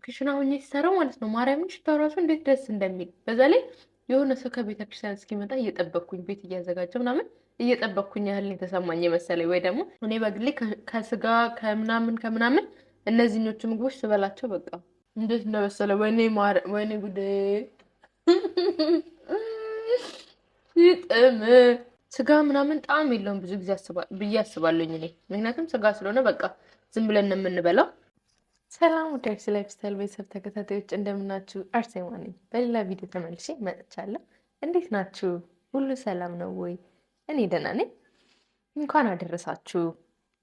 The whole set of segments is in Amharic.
ክሽና ሆኜ ሲሰራው ማለት ነው ማርያምን ሽታው ራሱ እንዴት ደስ እንደሚል፣ በዛ ላይ የሆነ ሰው ከቤተ ክርስቲያን እስኪመጣ እየጠበቅኩኝ፣ ቤት እያዘጋጀው ምናምን እየጠበቅኩኝ ያህል የተሰማኝ የመሰለኝ፣ ወይ ደግሞ እኔ በግሌ ከስጋ ከምናምን ከምናምን እነዚህኞቹ ምግቦች ስበላቸው በቃ እንዴት እንደበሰለ፣ ወይኔ ወይኔ ጉዴ ይጥም። ስጋ ምናምን ጣዕም የለውም ብዙ ጊዜ ብዬ አስባለሁኝ እኔ፣ ምክንያቱም ስጋ ስለሆነ በቃ ዝም ብለን ነው የምንበላው። ሰላም ውድ አርሲ Lifestyle ቤተሰብ ተከታታዮች፣ እንደምናችሁ? አርሴማ ነኝ። በሌላ ቪዲዮ ተመልሼ መጥቻለሁ። እንዴት ናችሁ? ሁሉ ሰላም ነው ወይ? እኔ ደህና ነኝ። እንኳን አደረሳችሁ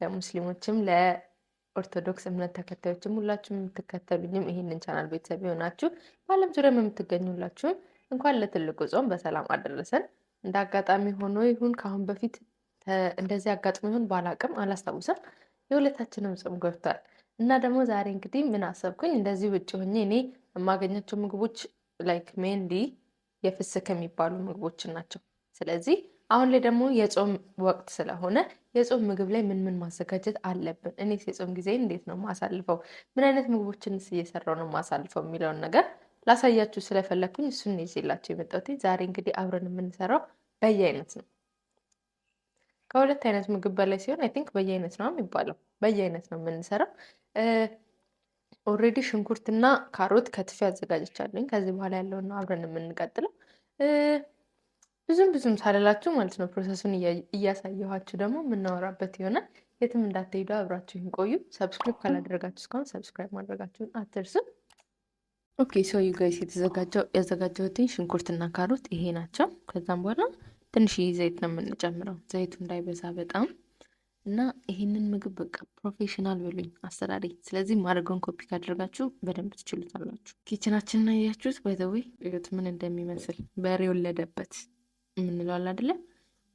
ለሙስሊሞችም ለኦርቶዶክስ እምነት ተከታዮችም ሁላችሁም የምትከተሉኝም ይሄንን ቻናል ቤተሰብ የሆናችሁ በዓለም ዙሪያም የምትገኙ ሁላችሁም እንኳን ለትልቁ ጾም በሰላም አደረሰን። እንደ አጋጣሚ ሆኖ ይሁን ከአሁን በፊት እንደዚህ አጋጥሞ ይሁን ባላቅም አላስታውስም፣ የሁለታችንም ጾም ገብቷል። እና ደግሞ ዛሬ እንግዲህ ምን አሰብኩኝ፣ እንደዚህ ውጭ ሆኜ እኔ የማገኛቸው ምግቦች like mainly የፍስክ የሚባሉ ምግቦችን ናቸው። ስለዚህ አሁን ላይ ደግሞ የጾም ወቅት ስለሆነ የጾም ምግብ ላይ ምን ምን ማዘጋጀት አለብን፣ እኔስ የጾም ጊዜ እንዴት ነው ማሳልፈው፣ ምን አይነት ምግቦችንስ እየሰራው ነው ማሳልፈው የሚለውን ነገር ላሳያችሁ ስለፈለግኩኝ እሱን ይዤላችሁ የመጣሁት። ዛሬ እንግዲህ አብረን የምንሰራው በየአይነት ነው። ከሁለት አይነት ምግብ በላይ ሲሆን I think በየአይነት ነው የሚባለው። በየአይነት ነው የምንሰራው። Already ሽንኩርትና ካሮት ከትፌ አዘጋጅቻለሁኝ። ከዚህ በኋላ ያለውን ነው አብረን የምንቀጥለው። ብዙም ብዙም ሳልላችሁ ማለት ነው process ኡን እያሳየኋችሁ ደግሞ የምናወራበት ይሆናል። የትም እንዳትሄዱ፣ አብራችሁን ቆዩ። Subscribe ካላደረጋችሁ እስካሁን subscribe ማድረጋችሁን አትርሱ። Okay, so you guys፣ የተዘጋጀው ያዘጋጀሁትኝ ሽንኩርትና ካሮት ይሄ ናቸው። ከዛም በኋላ ትንሽዬ ዘይት ነው የምንጨምረው፣ ዘይቱ እንዳይበዛ በጣም። እና ይህንን ምግብ በቃ professional በሉኝ አሰራሪ። ስለዚህ ማድረገውን ኮፒ ካደረጋችሁ በደንብ ትችሉታላችሁ። Kitchen ኣችንን አያችሁት? By the way እዩት ምን እንደሚመስል። በሬ ወለደበት የምንለው አለ አይደለ?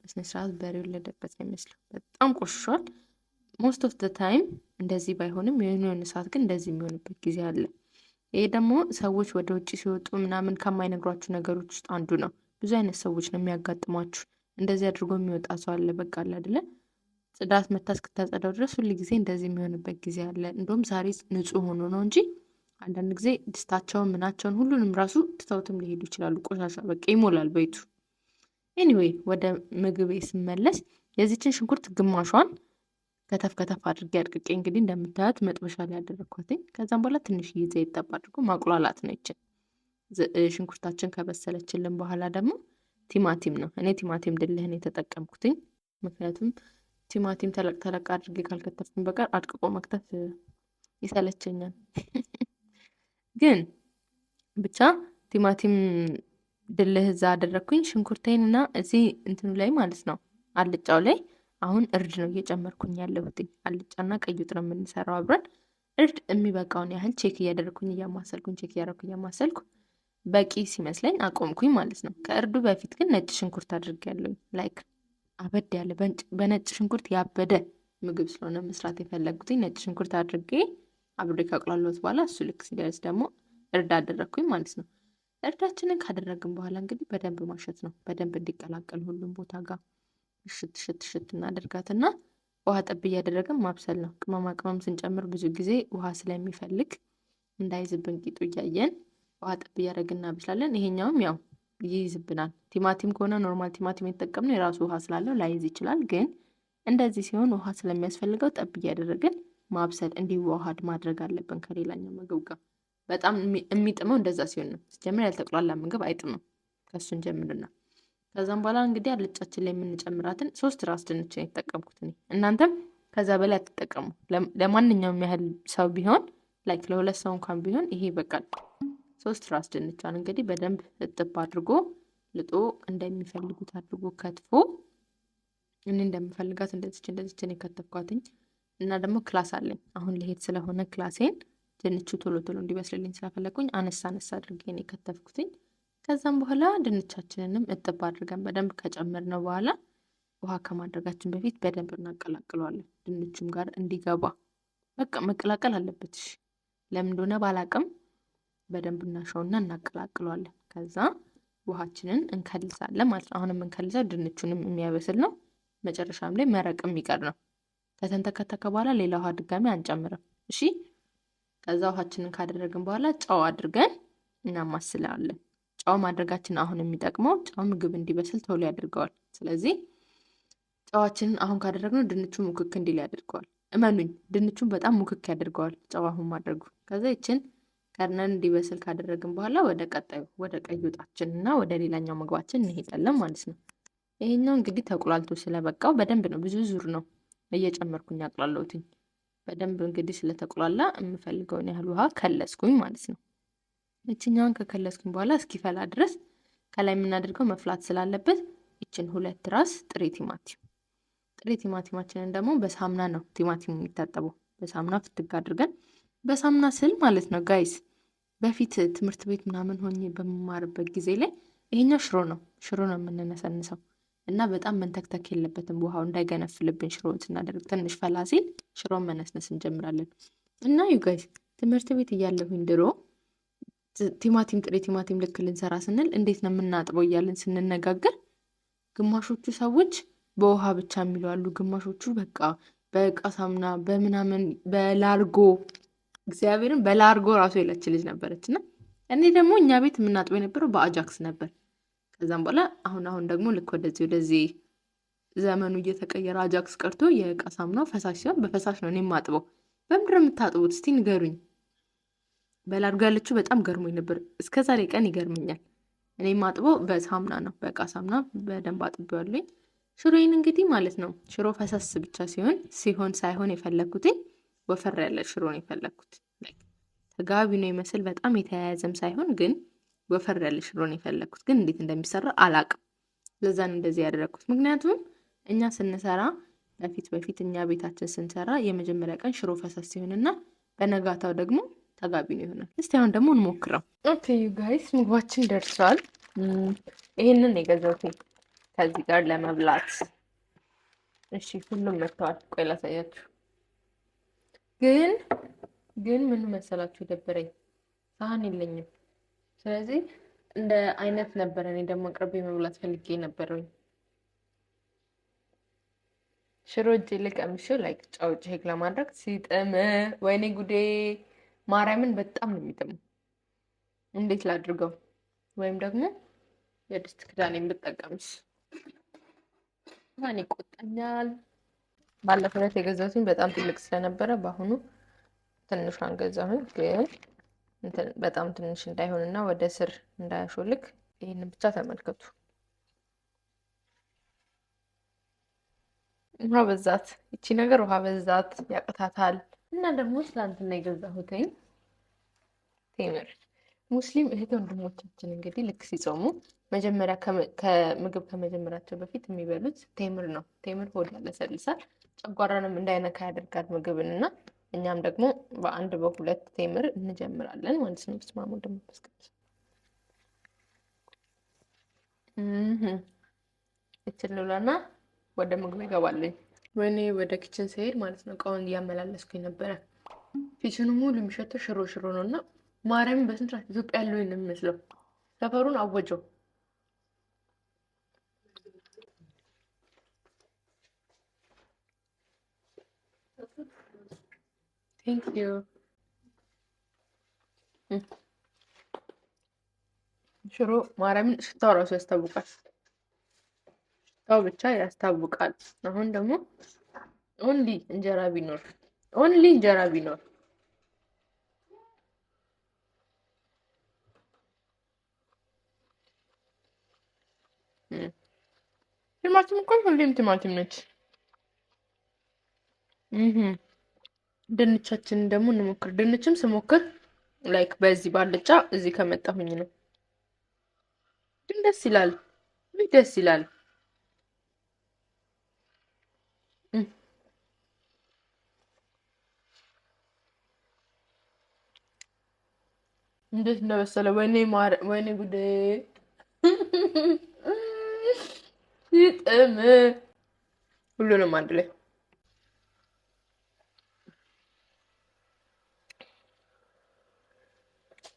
በስነ ስርዓት በሬ ወለደበት ነው የሚመስለው። በጣም ቆሽሿል። Most of the time እንደዚህ ባይሆንም የሆነ የሆነ ሰዓት ግን እንደዚህ የሚሆንበት ጊዜ አለ። ይሄ ደግሞ ሰዎች ወደ ውጭ ሲወጡ ምናምን ከማይነግሯችሁ ነገሮች ውስጥ አንዱ ነው። ብዙ አይነት ሰዎች ነው የሚያጋጥሟችሁ። እንደዚህ አድርጎ የሚወጣ ሰው አለ። በቃ አለ አይደለ? ጽዳት መታ እስክታጸዳው ድረስ ሁል ጊዜ እንደዚህ የሚሆንበት ጊዜ አለ። እንደውም ዛሬ ንጹህ ሆኖ ነው እንጂ አንዳንድ ጊዜ ድስታቸውን ምናቸውን ሁሉንም ራሱ ትተውትም ሊሄዱ ይችላሉ። ቆሻሻ በቃ ይሞላል ቤቱ። Anyway፣ ወደ ምግቤ ስመለስ የዚችን ሽንኩርት ግማሿን ከተፍ ከተፍ አድርጌ አድቅቄ እንግዲህ እንደምታዩት መጥበሻ ላይ ያደረግኳትኝ። ከዛም በኋላ ትንሽ ዘይት ጠብ አድርጎ ማቁላላት ነው። ይችን ሽንኩርታችን ከበሰለችልን በኋላ ደግሞ ቲማቲም ነው። እኔ ቲማቲም ድልህን የተጠቀምኩትኝ፣ ምክንያቱም ቲማቲም ተለቅ ተለቅ አድርጌ ካልከተፍኩኝ በቀር አድቅቆ መክተፍ ይሰለቸኛል። ግን ብቻ ቲማቲም ድልህ እዛ አደረግኩኝ። ሽንኩርቴን እና እዚህ እንትኑ ላይ ማለት ነው አልጫው ላይ አሁን እርድ ነው እየጨመርኩኝ ያለሁትኝ። አልጫና ቀይ ወጥ ነው የምንሰራው አብረን። እርድ የሚበቃውን ያህል check እያደረግኩኝ እያማሰልኩኝ፣ check እያደረግኩኝ እያማሰልኩ በቂ ሲመስለኝ አቆምኩኝ ማለት ነው። ከእርዱ በፊት ግን ነጭ ሽንኩርት አድርጌያለሁኝ። Like አበድ ያለ በነጭ ሽንኩርት ያበደ ምግብ ስለሆነ መስራት የፈለግኩትኝ ነጭ ሽንኩርት አድርጌ አብሬ ካቁላላሁት በኋላ እሱ ልክ ሲደርስ ደግሞ እርድ አደረግኩኝ ማለት ነው። እርዳችንን ካደረግን በኋላ እንግዲህ በደንብ ማሸት ነው። በደንብ እንዲቀላቀል ሁሉም ቦታ ጋር እሽት እሽት እሽት እናደርጋትና ውሃ ጠብ እያደረግን ማብሰል ነው። ቅመማ ቅመም ስንጨምር ብዙ ጊዜ ውሃ ስለሚፈልግ እንዳይዝብን ቂጡ እያየን ውሃ ጠብ እያደረግን እናበስላለን። ይሄኛውም ያው ይይዝብናል። ቲማቲም ከሆነ normal ቲማቲም የተጠቀምነው የራሱ ውሃ ስላለው ላይዝ ይችላል። ግን እንደዚህ ሲሆን ውሃ ስለሚያስፈልገው ጠብ እያደረግን ማብሰል እንዲዋሃድ ማድረግ አለብን ከሌላኛው ምግብ ጋር። በጣም የሚጥመው እንደዛ ሲሆን ነው። ሲጀምር ያልተቁላላ ምግብ አይጥምም። ከእሱን ጀምርና ከዛም በኋላ እንግዲህ አልጫችን ላይ የምንጨምራትን ሶስት ራስ ድንች ነው የተጠቀምኩት እኔ። እናንተም ከዛ በላይ አትጠቀሙ። ለማንኛውም ያህል ሰው ቢሆን፣ like ለሁለት ሰው እንኳን ቢሆን ይሄ ይበቃል። ሶስት ራስ ድንቿን እንግዲህ በደንብ እጥብ አድርጎ ልጦ እንደሚፈልጉት አድርጎ ከትፎ፣ እኔ እንደምፈልጋት እንደዚች እንደዚችን የከተፍኳትኝ። እና ደግሞ class አለኝ አሁን ልሄድ ስለሆነ class ኤን ድንቹ ቶሎ ቶሎ እንዲበስልልኝ ስለፈለግኩኝ አነሳ አነሳ አድርጌ ነው የከተፍኩትኝ። ከዛም በኋላ ድንቻችንንም እጥብ አድርገን በደንብ ከጨመርነው በኋላ ውሃ ከማድረጋችን በፊት በደንብ እናቀላቅለዋለን። ድንቹም ጋር እንዲገባ በቃ መቀላቀል አለበት። ለምን እንደሆነ ባላቅም በደንብ እናሸውና እናቀላቅለዋለን። ከዛ ውሃችንን እንከልሳለን ማለት ነው። አሁን የምንከልሰው ድንቹንም የሚያበስል ነው። መጨረሻም ላይ መረቅ የሚቀር ነው። ከተንተከተከ በኋላ ሌላ ውሃ ድጋሚ አንጨምርም። እሺ። ከዛ ውሃችንን ካደረግን በኋላ ጨው አድርገን እናማስላለን። ጨው ማድረጋችን አሁን የሚጠቅመው ጨው ምግብ እንዲበስል ቶሎ ያደርገዋል። ስለዚህ ጨዋችንን አሁን ካደረግነው ድንቹ ሙክክ እንዲል ያደርገዋል። እመኑኝ ድንቹን በጣም ሙክክ ያደርገዋል ጨው አሁን ማድረጉ። ከዛ ይችን ከርነን እንዲበስል ካደረግን በኋላ ወደ ቀጣዩ ወደ ቀይ ወጣችን እና ወደ ሌላኛው ምግባችን እንሄዳለን ማለት ነው። ይሄኛው እንግዲህ ተቁላልቶ ስለበቃው በደንብ ነው፣ ብዙ ዙር ነው እየጨመርኩኝ አቁላለሁትኝ። በደንብ እንግዲህ ስለተቁላላ የምፈልገውን ያህል ውሃ ከለስኩኝ ማለት ነው። ይችኛዋን ከከለስኩኝ በኋላ እስኪፈላ ድረስ ከላይ የምናደርገው መፍላት ስላለበት ይችን 2 ራስ ጥሬ ቲማቲም፣ ጥሬ ቲማቲማችንን ደግሞ በሳሙና ነው ቲማቲሙ የሚታጠበው። በሳሙና ፍትግ አድርገን፣ በሳሙና ስል ማለት ነው guys፣ በፊት ትምህርት ቤት ምናምን ሆኜ በምማርበት ጊዜ ላይ ይሄኛው ሽሮ ነው፣ ሽሮ ነው የምንነሰንሰው እና በጣም መንተክተክ የለበትም ውሃው እንዳይገነፍልብን። ሽሮውን ስናደርግ ትንሽ ፈላ ሲል ሽሮን መነስነስ እንጀምራለን። እና you guys ትምህርት ቤት እያለሁኝ ድሮ ቲማቲም ጥሬ ቲማቲም ልክ ልንሰራ ስንል እንዴት ነው የምናጥበው እያልን ስንነጋገር ግማሾቹ ሰዎች በውሃ ብቻ የሚሉ አሉ፣ ግማሾቹ በቃ በእቃ ሳሙና በምናምን በላርጎ፣ እግዚአብሔርን በላርጎ ራሱ የለች ልጅ ነበረች። እና እኔ ደግሞ እኛ ቤት የምናጥበው የነበረው በአጃክስ ነበር። ከዛም በኋላ አሁን አሁን ደግሞ ልክ ወደዚህ ወደዚህ ዘመኑ እየተቀየረ አጃክስ ቀርቶ የእቃ ሳሙናው ፈሳሽ ሲሆን በፈሳሽ ነው እኔ የማጥበው። በምንድን ነው የምታጥቡት እስቲ ንገሩኝ። በላርጎ ያለችው በጣም ገርሞኝ ነበር። እስከ ዛሬ ቀን ይገርመኛል። እኔ የማጥበው በሳሙና ነው፣ በእቃ ሳሙና በደንብ አጥቤዋለሁኝ። ሽሮዬን እንግዲህ ማለት ነው ሽሮ ፈሰስ ብቻ ሲሆን ሳይሆን የፈለኩትኝ ወፈር ያለ ሽሮ ነው የፈለኩት። ተጋቢ ነው ይመስል በጣም የተያያዘም ሳይሆን ግን ወፈር ያለ ሽሮ ነው የፈለኩት። ግን እንዴት እንደሚሰራ አላቅም። ለዛ ነው እንደዚህ ያደረኩት። ምክንያቱም እኛ ስንሰራ በፊት በፊት እኛ ቤታችን ስንሰራ የመጀመሪያ ቀን ሽሮ ፈሰስ ሲሆንና በነጋታው ደግሞ ተጋቢ ነው ይሆናል። እስቲ አሁን ደግሞ እንሞክረው። Okay you guys ምግባችን ደርሷል። ይሄንን የገዛሁት ከዚህ ጋር ለመብላት። እሺ ሁሉም መጥተዋል። ቆይ ላሳያችሁ። ግን ምን መሰላችሁ የደበረኝ ሳህን የለኝም። ስለዚህ እንደ አይነት ነበር እኔ ደግሞ አቅርቤ መብላት ፈልጌ ነበረኝ። ሽሮ እጄ ላይ ቀምሼው ጨው check ለማድረግ ሲጥም ወይኔ ጉዴ ማርያምን በጣም ነው የሚጥመው። እንዴት ላድርገው? ወይም ደግሞ የድስት ክዳን ብጠቀምስ? ማን ይቆጣኛል? ባለፈው ዕለት የገዛሁትኝ በጣም ትልቅ ስለነበረ በአሁኑ ትንሿን ገዛሁኝ። ግን በጣም ትንሽ እንዳይሆንና ወደ ስር እንዳያሾልክ ይሄንን ብቻ ተመልከቱ። ውሃ በዛት፣ እቺ ነገር ውሃ በዛት ያቅታታል። እና ደግሞ ትላንትና የገዛሁትኝ ቴምር። ሙስሊም እህት ወንድሞቻችን እንግዲህ ልክ ሲጾሙ መጀመሪያ ከምግብ ከመጀመራቸው በፊት የሚበሉት ቴምር ነው። ቴምር ሆድ ያለሰልሳል፣ ጨጓራንም እንዳይነካ ያደርጋል ምግብን። እና እኛም ደግሞ በአንድ በሁለት ቴምር እንጀምራለን ማለት ነው። በስመ አብ ወወልድ ወመንፈስ ቅዱስ። እችን ልብላና ወደ ምግብ እገባለሁ። ወይኔ ወደ kitchen ስሄድ ማለት ነው እቃውን እያመላለስኩኝ ነበረ። kitchen ኑ ሙሉ የሚሸተው ሽሮ ሽሮ ነው እና ማርያምን በስንት ሰዓት ኢትዮጵያ ያለው ነው የሚመስለው። ሰፈሩን አወጀው። Thank you። ሽሮ ማርያምን ሽታው ራሱ ያስታውቃል። ሽታው ብቻ ያስታውቃል። አሁን ደግሞ only እንጀራ ቢኖር፣ only እንጀራ ቢኖር። ቲማቲም እኮ ሁሌም ቲማቲም ነች። ድንቻችንን ደግሞ እንሞክር። ድንችም ስሞክር በዚህ ባልጫ እዚህ ከመጣሁኝ ነው። ግን ደስ ይላል፣ ውይ ደስ ይላል። እንዴት እንደበሰለ ወይኔ ማር፣ ወይኔ ጉዴ ይጥም። ሁሉንም አንድ ላይ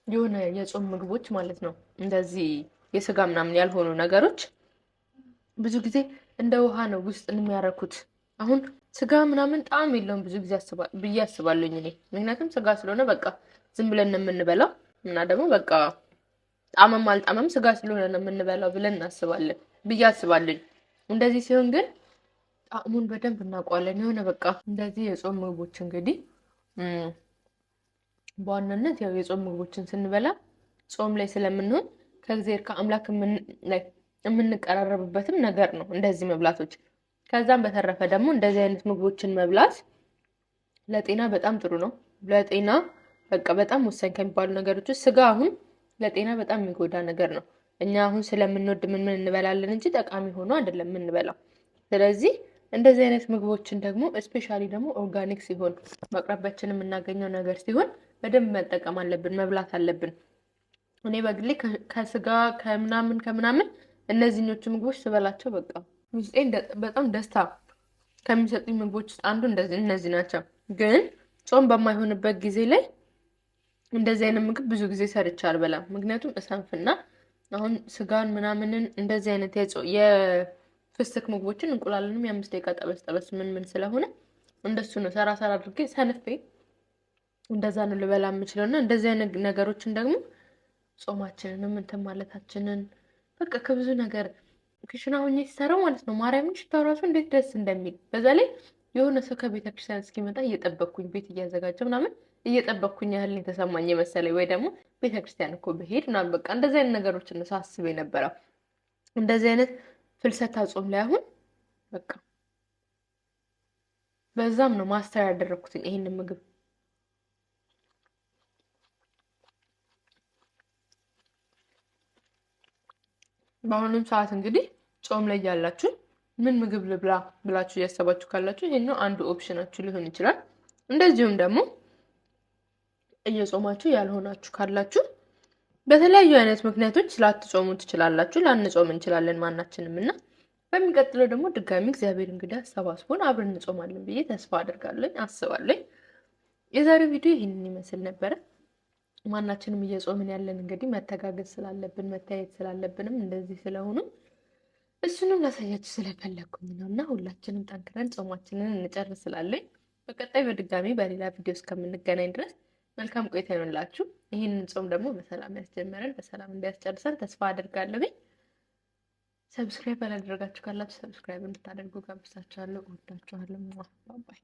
የሆነ የጾም ምግቦች ማለት ነው እንደዚህ የስጋ ምናምን ያልሆኑ ነገሮች ብዙ ጊዜ እንደ ውሃ ነው ውስጥ የሚያረኩት። አሁን ስጋ ምናምን ጣዕም የለውም ብዙ ጊዜ ብዬ አስባለሁኝ እኔ። ምክንያቱም ስጋ ስለሆነ በቃ ዝም ብለን ነው የምንበላው እና ደግሞ በቃ ጣመም አልጣመም ስጋ ስለሆነ ነው የምንበላው ብለን እናስባለን ብዬ አስባለሁኝ። እንደዚህ ሲሆን ግን ጣዕሙን በደንብ እናውቀዋለን። የሆነ በቃ እንደዚህ የጾም ምግቦች እንግዲህ በዋናነት ያው የጾም ምግቦችን ስንበላ ጾም ላይ ስለምንሆን ከእግዚአብሔር ከአምላክ የምንቀራረብበትም ነገር ነው እንደዚህ መብላቶች። ከዛም በተረፈ ደግሞ እንደዚህ አይነት ምግቦችን መብላት ለጤና በጣም ጥሩ ነው። ለጤና በቃ በጣም ወሳኝ ከሚባሉ ነገሮች ውስጥ ስጋ አሁን ለጤና በጣም የሚጎዳ ነገር ነው። እኛ አሁን ስለምንወድ ምን ምን እንበላለን እንጂ ጠቃሚ ሆኖ አይደለም የምንበላው። ስለዚህ እንደዚህ አይነት ምግቦችን ደግሞ especially ደግሞ organic ሲሆን በአቅራቢያችን የምናገኘው ነገር ሲሆን በደንብ መጠቀም አለብን፣ መብላት አለብን። እኔ በግሌ ከስጋ ከምናምን ከምናምን እነዚህኞቹ ምግቦች ስበላቸው በቃ ውስጤ በጣም ደስታ ከሚሰጡኝ ምግቦች ውስጥ አንዱ እንደዚህ እነዚህ ናቸው። ግን ጾም በማይሆንበት ጊዜ ላይ እንደዚህ አይነት ምግብ ብዙ ጊዜ ሰርቼ አልበላም። ምክንያቱም እሰንፍና አሁን ስጋን ምናምንን እንደዚህ አይነት የፍስክ ምግቦችን እንቁላልንም የ5 ደቂቃ ጠበስ ጠበስ ምን ምን ስለሆነ እንደሱ ነው ሰራ ሰራ አድርጌ ሰንፌ እንደዛ ነው ልበላ የምችለው። እና እንደዚህ አይነት ነገሮችን ደግሞ ጾማችንንም እንትን ማለታችንን በቃ ከብዙ ነገር ክሽና ሆኜ ሲሰራው ማለት ነው ማርያምን ሽታው ራሱ እንዴት ደስ እንደሚል፣ በዛ ላይ የሆነ ሰው ከቤተ ክርስቲያን እስኪመጣ እየጠበቅኩኝ ቤት እያዘጋጀ ምናምን እየጠበቅኩኝ ያህል የተሰማኝ የመሰለኝ፣ ወይ ደግሞ ቤተ ክርስቲያን እኮ ብሄድ ምናምን በቃ እንደዚህ አይነት ነገሮችን ነው ሳስብ የነበረው። እንደዚህ አይነት ፍልሰታ ጾም ላይ አሁን በቃ በዛም ነው master ያደረግኩትኝ ይሄንን ምግብ። በአሁኑም ሰዓት እንግዲህ ጾም ላይ ያላችሁ ምን ምግብ ልብላ ብላችሁ እያሰባችሁ ካላችሁ ይሄኛው አንዱ option ኣችሁ ሊሆን ይችላል። እንደዚሁም ደግሞ እየጾማችሁ ያልሆናችሁ ካላችሁ በተለያዩ አይነት ምክንያቶች ላትጾሙ ትችላላችሁ። ላንጾም እንችላለን ማናችንም እና በሚቀጥለው ደግሞ ድጋሚ እግዚአብሔር እንግዲህ አሰባስቦን አብረን እንጾማለን ብዬ ተስፋ አድርጋለኝ አስባለኝ። የዛሬው ቪዲዮ ይህንን ይመስል ነበረ። ማናችንም እየጾምን ያለን እንግዲህ መተጋገዝ ስላለብን መታየት ስላለብንም እንደዚህ ስለሆኑ እሱንም ላሳያችሁ ስለፈለግኩኝ ነው እና ሁላችንም ጠንክረን ጾማችንን እንጨርስ ስላለኝ በቀጣይ በድጋሚ በሌላ ቪዲዮ እስከምንገናኝ ድረስ መልካም ቆይታ ይሆንላችሁ። ይህንን ጾም ደግሞ በሰላም ያስጀመረን በሰላም እንዲያስጨርሰን ተስፋ አድርጋለሁኝ። Subscribe ያላደረጋችሁ ካላችሁ subscribe እንድታደርጉ ጋብዛችኋለሁ። እወዳችኋለሁ። Bye.